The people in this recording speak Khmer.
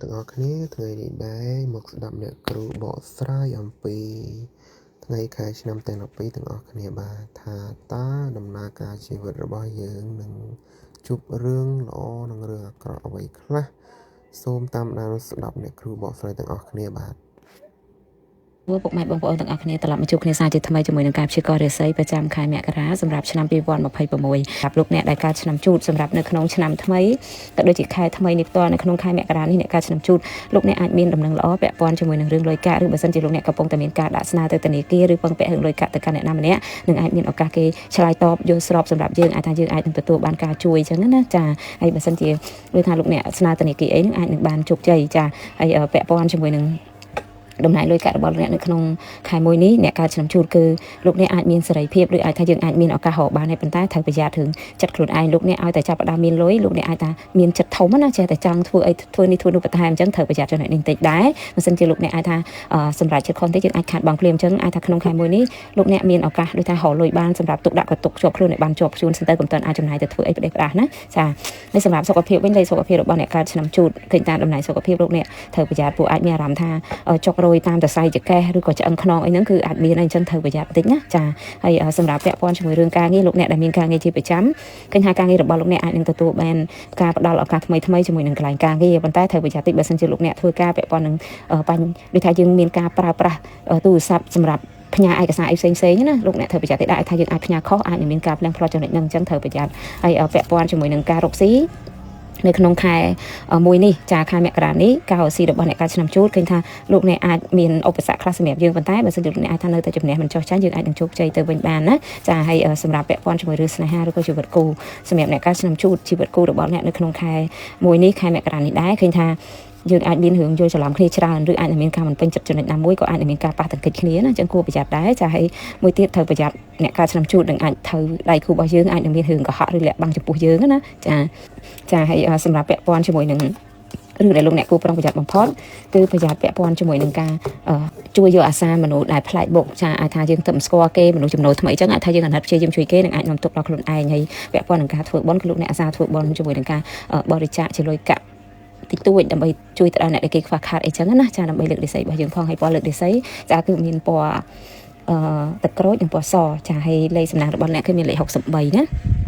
ទាំងអស់គ្នាថ្ងៃនេះដែរមកស្ដាប់អ្នកគ្រូបកស្រាយអំពីថ្ងៃខែឆ្នាំទាំង12ទាំងអស់គ្នាបាទថាតើដំណើរការជីវិតរបស់យើងនឹងជួបរឿងល្អនិងរឿងអាក្រក់អ្វីខ្លះសូមតាមដានស្ដាប់អ្នកគ្រូបកស្រាយទាំងអស់គ្នាបាទ ពុកម៉ែបងប្អូនទាំងអស់គ្នាត្រឡប់មកជួបគ្នាសាជាថ្មីជាមួយនឹងការព្យាករណ៍រាសីប្រចាំខែមករាសម្រាប់ឆ្នាំ2026សម្រាប់លោកអ្នកដែលកើតឆ្នាំជូតសម្រាប់នៅក្នុងឆ្នាំថ្មីក៏ដូចជាខែថ្មីនេះផ្ទាល់នៅក្នុងខែមករានេះអ្នកកើតឆ្នាំជូតលោកអ្នកអាចមានដំណឹងល្អពាក់ព័ន្ធជាមួយនឹងរឿងលុយកាក់ឬបើសិនជាលោកអ្នកកំពុងតែមានការដាក់ស្នើទៅធនាគារឬពឹងពាក់រឿងលុយកាក់ទៅកាន់អ្នកណាម្នាក់នឹងអាចមានឱកាសគេឆ្លើយតបយល់ស្របសម្រាប់យើងអាចថាយើងអាចនឹងទទួលបានការជួយអញ្ចឹងណាចាហើយបើសិនជាដូចថាលោកអ្នកស្នើធនាគារអីនឹងអាចនឹងបានជោគជ័យចាហើយពាក់ព័ន្ធជាមួយនឹង តំណែងលុយកាក់របស់លោកអ្នកនៅក្នុងខែមួយនេះអ្នកកើតឆ្នាំជូតគឺលោកអ្នកអាចមានសេរីភាពឬអាចថាយើងអាចមានឱកាសរកបានហើយប៉ុន្តែត្រូវប្រយ័ត្នរឿងចិត្តខ្លួនឯងលោកអ្នកឲ្យតែចាប់ផ្ដើមមានលុយលោកអ្នកអាចថាមានចិត្តធំណាចេះតែចង់ធ្វើអីធ្វើនេះធ្វើនោះបន្ថែមអញ្ចឹងត្រូវប្រយ័ត្នចំណុចនេះបន្តិចដែរបើមិនជាលោកអ្នកអាចថាសម្រាប់ចិត្តខុសទេយើងអាចខាតបង់ភ្លាមអញ្ចឹងអាចថាក្នុងខែមួយនេះលោកអ្នកមានឱកាសដូចថារកលុយបានសម្រាប់ទុកដាក់ក៏ទុកជាប់ខ្លួនឲ្យបានជាប់ខ្លួនសិនទៅកុំទាន់អាចចំណាយទៅធ្វើអីផ្ដេសផ្ដាសណាចាហើយសម្រាប់សុខភាពវិញលេខសុខភាពរបស់អ្នកកើតឆ្នាំជូតឃើញតាមតំណែងសុខភាពលោកអ្នកត្រូវប្រយ័ត្នពួកអាចមានអារម្មណ៍ថាចុករយតាមសរសៃចង្កេះឬក៏ឆ្អឹងខ្នងអីហ្នឹងគឺអាចមានអីចឹងត្រូវប្រយ័ត្នបន្តិចណាចាហើយសម្រាប់ពាក់ព័ន្ធជាមួយរឿងការងារលោកអ្នកដែលមានការងារជាប្រចាំឃើញថាការងាររបស់លោកអ្នកអាចនឹងទទួលបានការផ្ដល់ឱកាសថ្មីថ្មីជាមួយនឹងកន្លែងការងារប៉ុន្តែត្រូវប្រយ័ត្នតិចបើសិនជាលោកអ្នកធ្វើការពាក់ព័ន្ធនឹងបញ្ញដូចថាយើងមានការប្រើប្រាស់ទូរស័ព្ទសម្រាប់ផ្ញើឯកសារអីផ្សេងផ្សេងណាលោកអ្នកត្រូវប្រយ័ត្នតិចដែរថាយើងអាចផ្ញើខុសអាចនឹងមានការភ្លាំងផ្លោះចំណុចហ្នឹងអញ្ចឹងត្រូវប្រយ័ត្នហើយពាក់ព័ន្ធជាមួយនឹងការរកស៊ីនៅក្នុងខែមួយនេះចាខែមករានេះការរកស៊ីរបស់អ្នកកើតឆ្នាំជូតឃើញថាលោកអ្នកអាចមានឧបសគ្គខ្លះសម្រាប់យើងប៉ុន្តែបើសិនជាលោកអ្នកអាចថានៅតែជំនះមិនចុះចាញ់យើងអាចនឹងជោគជ័យទៅវិញបានណាចាហើយសម្រាប់ពាក់ព័ន្ធជាមួយរឿងស្នេហាឬក៏ជីវិតគូសម្រាប់អ្នកកើតឆ្នាំជូតជីវិតគូរបស់អ្នកនៅក្នុងខែមួយនេះខែមករានេះដែរឃើញថាយើងអាចមានរឿងយល់ច្រឡំគ្នាច្រើនឬអាចនឹងមានការមិនពេញចិត្តចំណុចណាមួយក៏អាចនឹងមានការប៉ះទង្គិចគ្នាណាអញ្ចឹងគួរប្រយ័ត្នដែរចាហើយមួយទៀតត្រូវប្រយ័ត្នអ្នកកើតឆ្នាំជូតនឹងអាចត្រូវដៃគូរបស់យើងអាចនឹងមានរឿងកុហកឬលាក់បាំងចំពោះយើងណាចាចាហើយសម្រាប់ពាក់ព័ន្ធជាមួយនឹងរឿងដែលលោកអ្នកគួរប្រុងប្រយ័ត្នបំផុតគឺប្រយ័ត្នពាក់ព័ន្ធជាមួយនឹងការជួយយកអាសាមនុស្សដែលប្លែកបុកចាអាចថាយើងទៅមិនស្គាល់គេមនុស្សចំណូលថ្មីអញ្ចឹងអាចថាយើងអាណិតព្យាយាមជួយគេនឹងអាចនាំទុកដល់ខ្លួនឯងហើយពាក់ព័ន្ធនឹងការធ្វើបុណ្យគឺលោកអ្នកអាសាធ្វើបុណ្យជាមួយនឹងការបរិច្ចាគជាលុយកាក់តិចតួចដើម្បីជួយទៅដល់អ្នកដែលគេខ្វះខាតអីចឹងណាចាដើម្បីលើកនិស្ស័យរបស់យើងផងហើយពណ៌លើកនិស្ស័យចាគឺមានពណ៌អឺទឹកក្រូចនិងពណ៌សចាហើយលេខសំណាងរបស់អ្នកគឺមានលេខ63ណា។